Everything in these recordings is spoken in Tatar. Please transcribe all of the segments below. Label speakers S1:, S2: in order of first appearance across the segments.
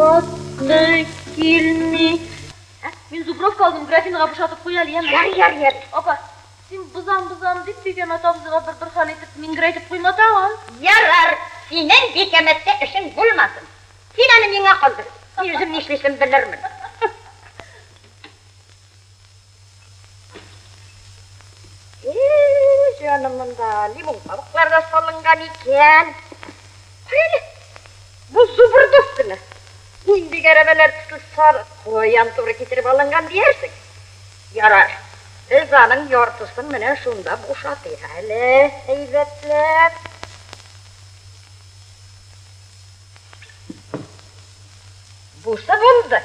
S1: Ватты килми. Мин Зубровка алдым, графинга бушатып куй әле, яме.
S2: Яр, яр, яр.
S1: Апа, син бозам-бозам дип Бикәмәт абзыйга бер-бер хәл итеп миңгерәйтеп куйма тагын.
S2: Ярар, синең Бикәмәттә эшең булмасын. Син аны миңа калдыр. Мин үзем нишлисен белермен. И, җаным, монда лимон кабыклары да салынган икән. Кара әле, бу зубрдовканы. Нинди гәрәбәләр төсле сары куян туры китереп алынган диярсең. Ярар, без аның яртысын менә шунда бушатыйк әле, әйбәтләп. Бусы булды.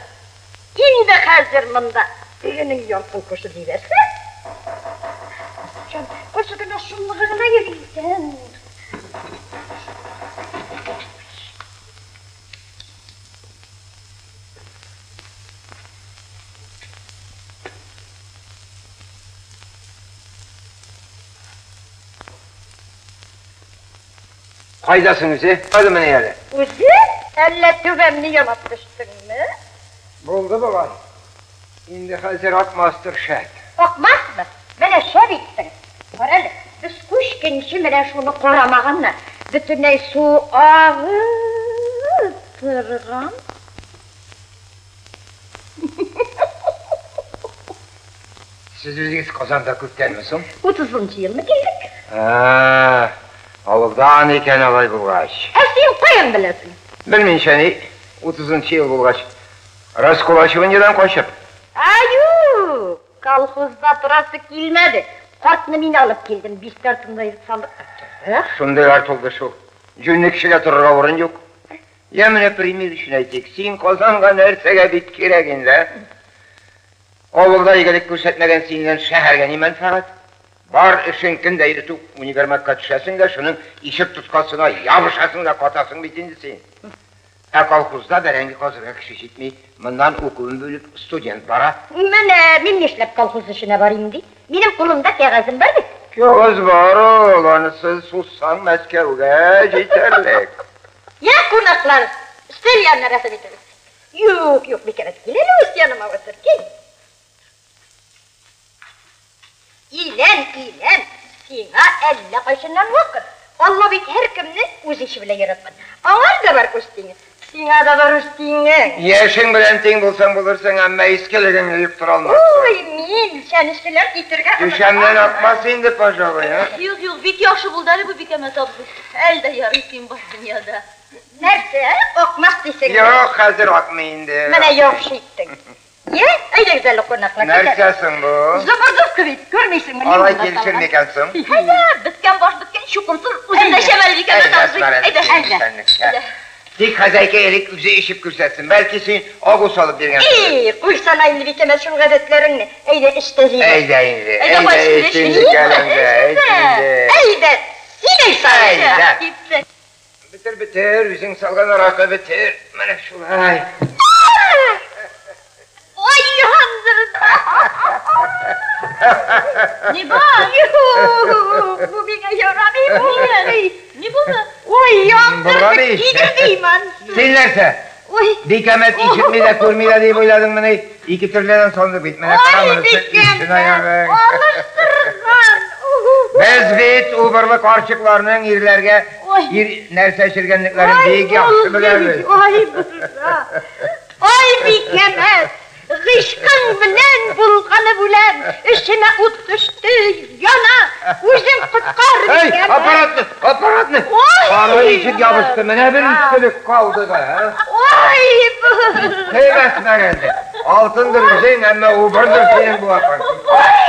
S2: Инде хәзер монда тегенең яртысын кушып җибәрсәк. Җан, кайсы гына шомлыгы гына йөри икән.
S3: Кайда соң үзе? Кайда менә әле?
S2: Үзе? Әллә түбәмне ямап төштеңме?
S3: Булды бугай. Инде хәзер акмастыр шәт.
S2: Акмасмы? Менә шәп иттең. Кара әле, без күчкәнче менә шуны карамаганнар. Бөтенләй су агып торган.
S3: Сез үзегез Казанда күптәнме соң?
S2: 30 елны килдек.
S3: А, авылдан икән алай булгач.
S2: Ә син каян беләсең?
S3: Белмичә ни, 30 ел булгач. Раскулачиваниедән качып.
S2: Аю, колхозда торасы килмәде. Картны мин алып килдем, бистәр тыңлай салдык.
S3: Шундыйлар тулды шул. Җүнле кешегә торырга урын юк. Я менә пример өчен әйтик, син Казанга нәрсәгә бик кирәк инде? Авылда игелек күрсәтмәгән синнән шәһәргә ни мәнфәгать? Бар эшең көн дә иртүк универмагка төшәсең дә, шуның ишек тоткасына ябышасың да катасың бит инде син. Ә колхозда бәрәңге казырга кеше җитми. Моннан укуын бүлеп студент бара.
S2: Менә мин нишләп колхоз эшенә барыйм ди? Минем кулымда кәгазем бар бит.
S3: Кәгазь бар ул, анысы сузсаң Мәскәүгә җитәрлек.
S2: Я, кунаклар, өстәл янына рәхим итегез. Юк, юк, Бикәмәт, кил әле үз яныма утыр, кил. Илән, илән, сиңа әллә кайчаннан вакыт. Алла бит һәркемне үз ише белән яраткан. Аңар да бар үз тиңе, сиңа да бар үз тиңең.
S3: Яшең белән тиң булсаң булырсың, әмма искелегеңне йоктыра алмассың.
S2: Ой, мин чәнечкеләр китергә
S3: Түшәмнән акмас инде, пожалуй, а?
S1: Юк, юк, бик яхшы булды әле бу Бикәмәт абзый. Әле дә ярый син бар дөньяда.
S2: Нәрсә, акмас дисең?
S3: Юк, хәзер акмый инде.
S2: Менә яхшы иттең. Йә, әйдәгез әле кунаклар.
S3: Нәрсә соң бу?
S2: Зубрдовка бит, күрмисеңме?
S3: Алай килешер микән соң?
S1: Әйдә, беткән баш беткән, чукынсын, үзем дә эчәм әле Бикәмәт абзый. Әйдә, әйдә.
S3: Тик хозяйка элек үзе эчеп күрсәтсен. Бәлки син агу салып биргәнсең.
S2: И, куйсана инде Бикәмәт шул гадәтләреңне. Әйдә, эч тә җибәр.
S3: Әйдә инде.
S1: Әйдә,
S3: Әйдә,
S1: кайсы
S3: эч инде, кәләмдә, эч инде.
S2: Әйдә, син әйсә.
S3: Әйдә.
S1: Китте.
S3: Бетер, бетер, үзең салган аракы бетер. Менә шулай.
S2: Ой, яндырды.
S1: Ни бар?
S2: Юк, бу миңа ярамый, бу.
S1: Ни булды?
S2: Ой, яндырды,
S3: Булган ич.
S2: кидерде иман.
S3: Син нәрсә?
S2: Ой,
S3: Бикәмәт ишетми дә күрми дә дип уйладыңмыни? Ике төрледән салынып бит. Менә
S2: ой,
S3: кара монысы, өстен аягың.
S2: Алыштырган.
S3: Без бит убырлы карчыкларның ирләргә
S2: Ой.
S3: ир нәрсә эчергәнлекләрен бик яхшы беләбез.
S2: Ой, булса. Ой, Бикәмәт, гыйшкың белән булганы бүләм. Эчемә ут төште, яна. Үзең коткар,
S3: Эй,
S2: Бикәмәт.
S3: аппаратны, аппаратны.
S2: Ой!
S3: Ана ничек ябышты, менә бер искелек калды да, а?
S2: Ой, бу.
S3: Тәбәсмәгәнде. Алтындыр үзең, әмма убырдыр синең бу апаң.
S2: Ой!